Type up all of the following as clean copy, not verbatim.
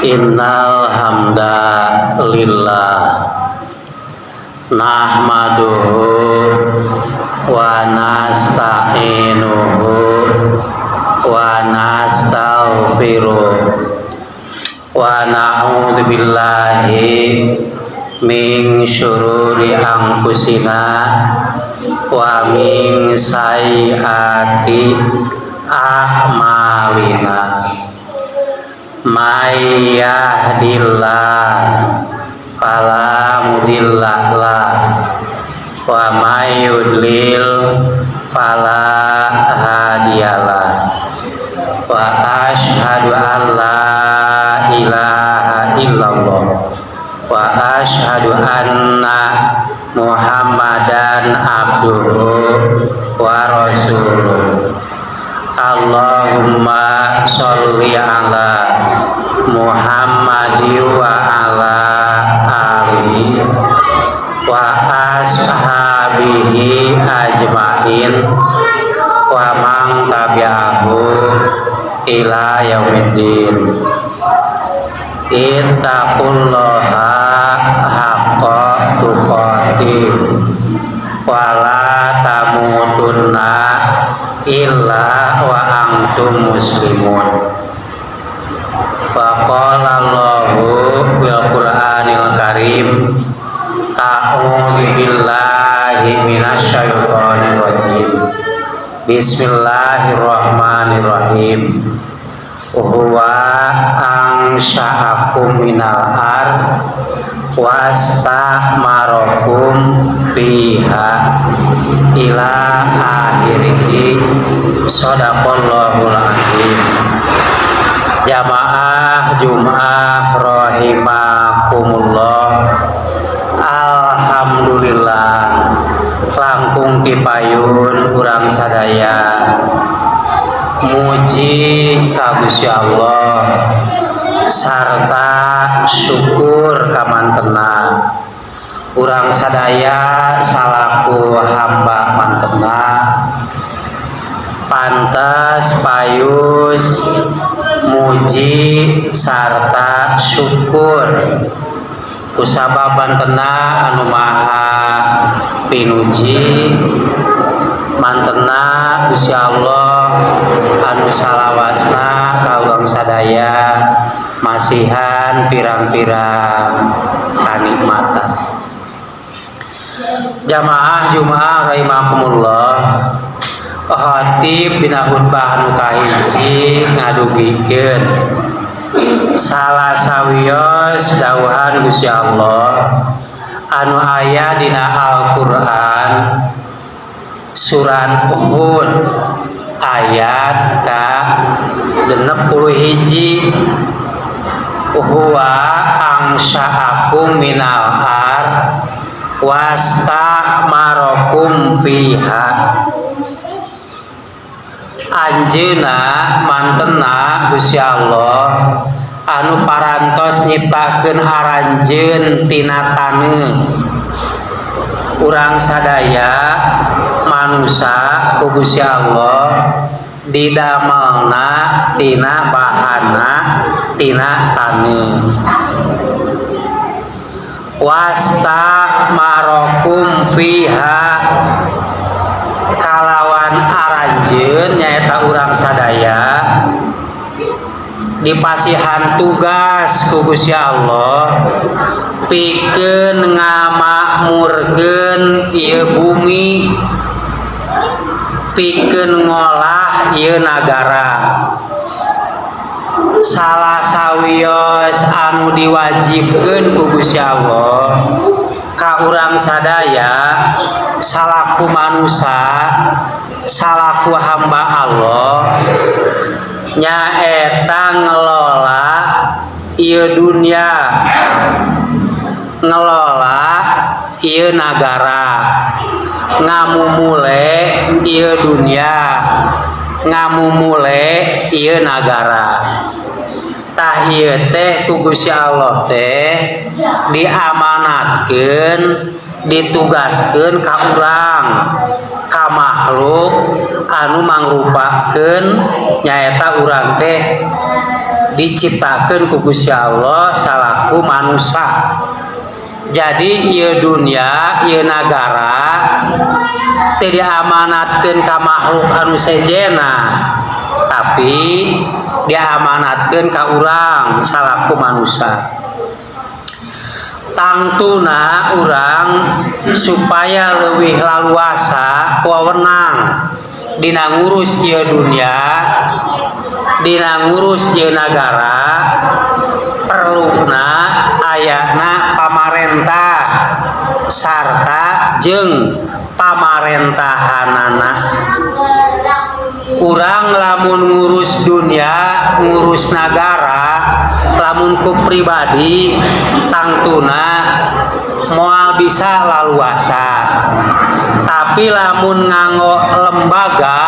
Innal hamda lillah nahmaduhu wa nasta'inuhu wa nastaghfiruh wa na'udzu billahi min syururi anfusina wa min sayyiati a'malina. May yahdihillah fala mudhillalah wa may yudlil fala hadiyalah. Wa asyhadu an la ilaha illallah wa asyhadu anna Muhammadan abduhu wa rasuluh. Allahumma sholli ala Muhammadi wa ala alihi wa ashabihi ajmain wa man tabi'ahu ila yaumiddin. Ittaqullaha haqqa tuqatih wa la tamutunna illa wa antum muslimun. Wa qala Allahu fil Qur'anil Karim, a'udzu billahi minasyaitonir rajim. Bismillahirrahmanirrahim. Huwa ansha'akum minal ard wastamarakum fiha ila akhirih. Shadaqallahul azim. Jamaah Jumat rahimakumullah. Alhamdulillah langkung tipayun urang sadaya muji ka Gusti Allah sarta syukur kamantena urang sadaya salaku hamba mantena pantas payus muji sarta syukur kusabab mantena anu maha pinuji, mantena Gusti Allah anu salawasna ka urang sadaya masihan pirang-pirang kanikmatan. Jamaah Jumaah rahimakumullah, khatib dina khutbah anu kahiji ngadugikeun salah sawios dawuhan Gusti Allah anu aya dina Al-Qur'an surat Hud ayat ka 61, huwa angsha'akum minal ard wastamarakum fiha. Anjeuna mantena Gusti Allah anu parantos nyiptakeun aranjeun tina taneuh. Urang sadaya manusa ku Gusti Allah didamelna tina bahana tina taneuh. Wastamarakum fiha kalawan aranjeun nyaeta urang sadaya dipasihan tugas ku Gusti Allah pikeun ngamakmurkeun ieu bumi, pikeun ngolah ieu nagara. Salah sawios anu diwajibkeun ku Gusti Allah ka urang sadaya salaku manusa, salaku hamba Allah, nyaeta ngelola ieu dunia, ngelola ieu nagara, ngamumule ieu dunia, ngamumule ieu nagara. Tah ieu teh ku Gusti Allah teh diamanatkeun, ditugaskeun ka urang, ka makhluk anu mangrupakeun nyaeta urang teh Diciptakeun ku Gusti Allah salaku manusia. Jadi ieu dunia, ieu nagara teu diamanatkeun ka makhluk anu sejenna, tapi diamanatkeun ka urang salaku manusia. Tangtuna urang supaya leuwih laluasa wewenang dina ngurus ieu dunia, dina ngurus ieu nagara, perluna ayana pamarentah sarta jeung pamarentahanana. Urang lamun ngurus dunia, ngurus nagara, lamun ku pribadi tangtuna moal bisa laluasa, tapi lamun nganggo lembaga,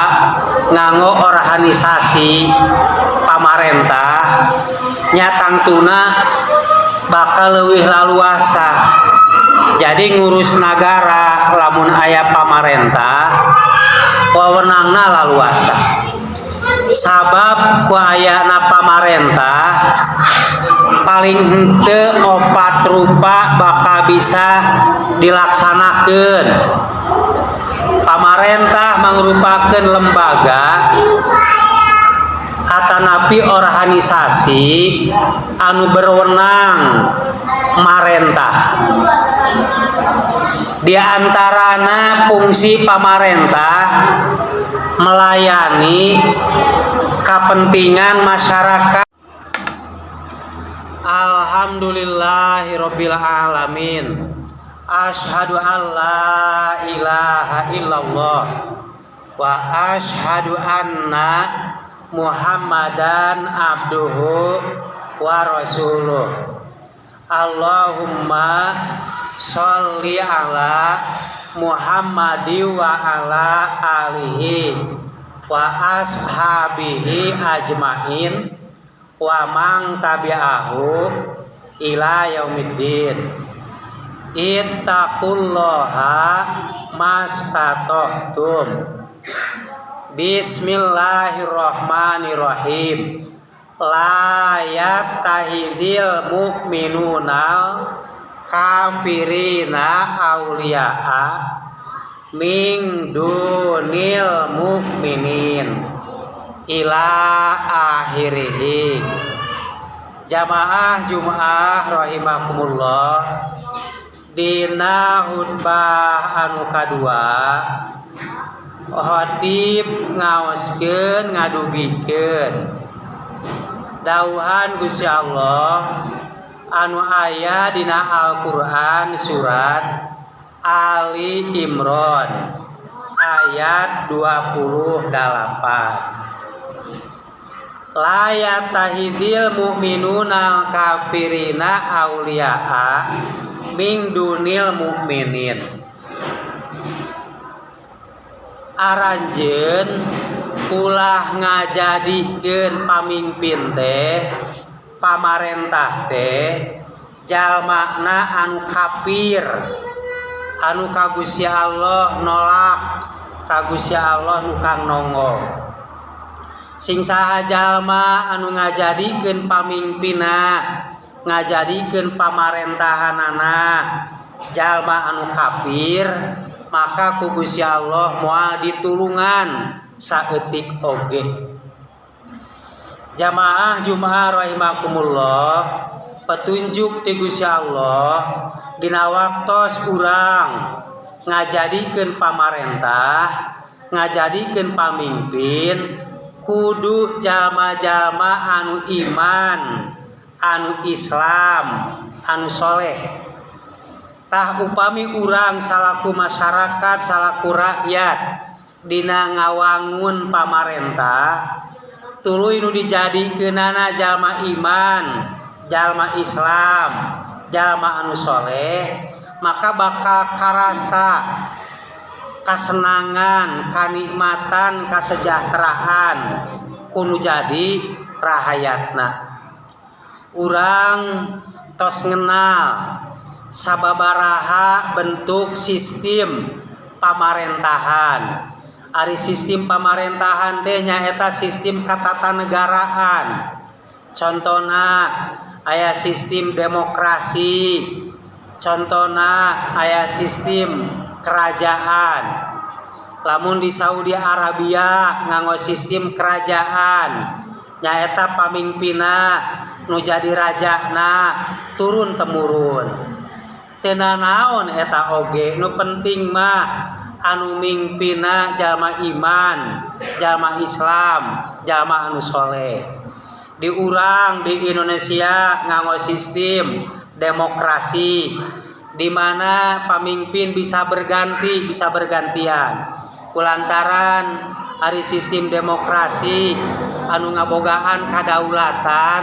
nganggo organisasi pamarentah nya, tangtuna bakal leuwih laluasa. Jadi ngurus nagara lamun aya pamarentah wewenangna laluasa, sabab ku ayana pamarentah paling henteu opat rupa bakal bisa dilaksanakeun. Pamarentah mangrupakeun lembaga atanapi organisasi anu berwenang marentah. Di antarana fungsi pamarentah melayani kepentingan masyarakat. Alhamdulillahirabbil alamin. Asyhadu an la ilaha illallah wa asyhadu anna Muhammadan abduhu wa rasuluh. Allahumma sholli ala Muhammadi wa ala alihi wa ashabihi ajmain wa man tabi'ahu ila yaumiddin. Ittaqullaha mastata'tum. Bismillahirrahmanirrahim. La yattahidil mu'minunal kafirina auliya'a min dunil mu'minin ila akhirih. Jamaah Jumaah rahimakumullah, dina khutbah anu kadua khatib ngaoskeun, ngadugikeun dawuhan Gusti Allah anu aya dina Al-Qur'an surat Ali Imran ayat 28. La yattahidil mu'minunal kafirina auliya'a min dunil mu'minin. Aranjeun ulah ngajadikeun pamimpin teh, pamarentah teh, jalmana anu kafir, anu ka Gusti Allah nolak, ka Gusti Allah nu kang nonggol. Sing saha jalma anu ngajadikeun pamimpinna, ngajadikeun pamarentahanana jalma anu kafir, maka ku Gusti Allah moal ditulungan saeutik oge. Jamaah Jumaah rahimakumullah, petunjuk ti Gusti Allah dina waktos urang ngajadikeun pamarentah, ngajadikeun pamimpin, kudu jalma-jalma anu iman, anu Islam, anu soleh. Tah, upami urang salaku masyarakat, salaku rakyat, dina ngawangun pamarentah tuluy nu dijadikeunana jalma iman, jalma Islam, jalma anu soleh, maka bakal karasa kasenangan, kanikmatan, kasejahteraan ku nu jadi rahayatna. Urang tos ngenal sababaraha bentuk sistem pamarentahan. Ari sistem pamarentahan teh nyaeta sistem katatanegaraan. Contohna aya sistem demokrasi, contohna aya sistem kerajaan. Lamun di Saudi Arabia nganggo sistem kerajaan, nyaeta pamimpinna nu jadi rajana turun temurun. Teu nanaon eta oge, nu penting mah anu mingpina jalma iman, jalma Islam, jalma anu soleh. Di urang di Indonesia nganggo sistem demokrasi, di mana pamimpin bisa berganti, bisa bergantian, kulantaran ari sistem demokrasi anu ngabogaan kadaulatan,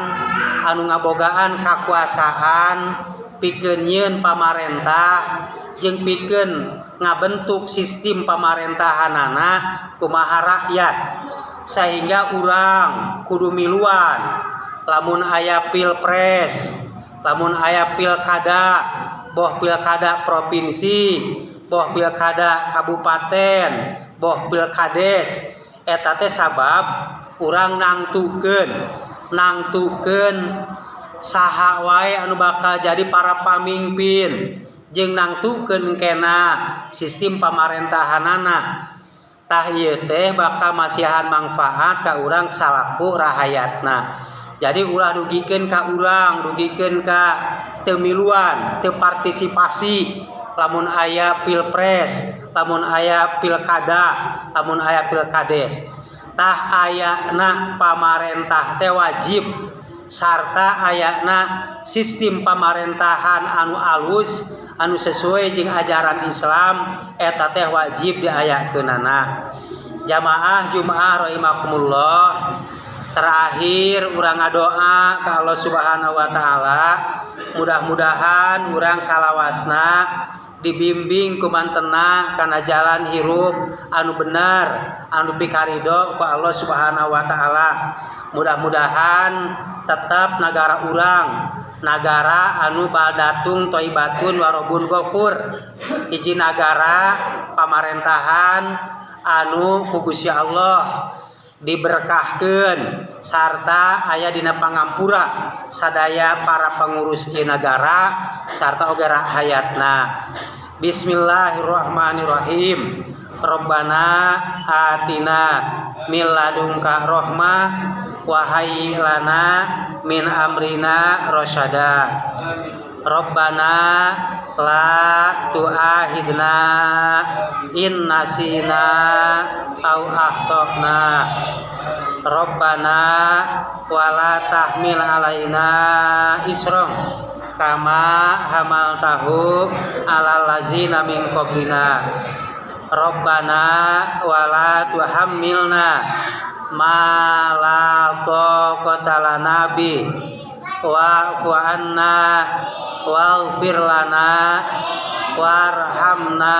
anu ngabogaan kakuasaan pikeun nyieun pamarentah jeung pikeun ngabentuk sistem pamarentahanana kumaha rakyat, sehingga urang kudu miluan lamun aya pilpres, lamun aya pilkada, boh pilkada provinsi, boh pilkada kabupaten, boh pilkades. Eta teh sabab urang nangtukeun nangtukeun saha wae anu bakal jadi para pamimpin jeung nangtukeun kena sistem pamarentahanana. Tah, ieu teh bakal masihan manfaat ka urang salaku rahayatna. Jadi ulah dugikeun ka urang dugikeun ka teu miluan, teu partisipasi lamun aya pilpres, lamun aya pilkada, lamun aya pilkades. Tah, ayana pamarentah teh wajib sarta ayana sistem pamarentahan anu alus, anu sesuai jeung ajaran Islam, eta teh wajib diayakeunana. Jamaah Jumaah rahimakumullah, terakhir urang ngadoa ka Allah Subhanahu wa taala, mudah-mudahan urang salawasna dibimbing ku mantena kana jalan hirup anu benar, anu pikarido ku Allah Subhanahu wa taala. Mudah-mudahan tetap negara urang nagara anu baldatun thayyibatun warabbun ghafur, hiji nagara pamarentahan anu ku Gusti Allah diberkahkeun sarta aya dina pangampura sadaya para pengurus ieu nagara sarta oge rahayatna. Bismillahirrahmanirrahim. Rabbana atina min ladunka rahmah wa hayyi lana min amrina rasyada. Rabbana la tu'akhidna in nasina au akhtana. Rabbana wala tahmil alaina isron kama hamaltahu alal ladzina min qablina. Rabbana wala tuhammilna ma la taqata lana bi, wa'fu anna waghfir lana warhamna,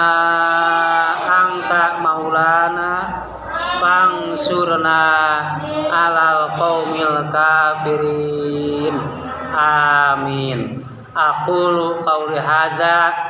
anta maulana, fangsurna alal qaumil kafirin. Amin. Aqulu qauli hadza.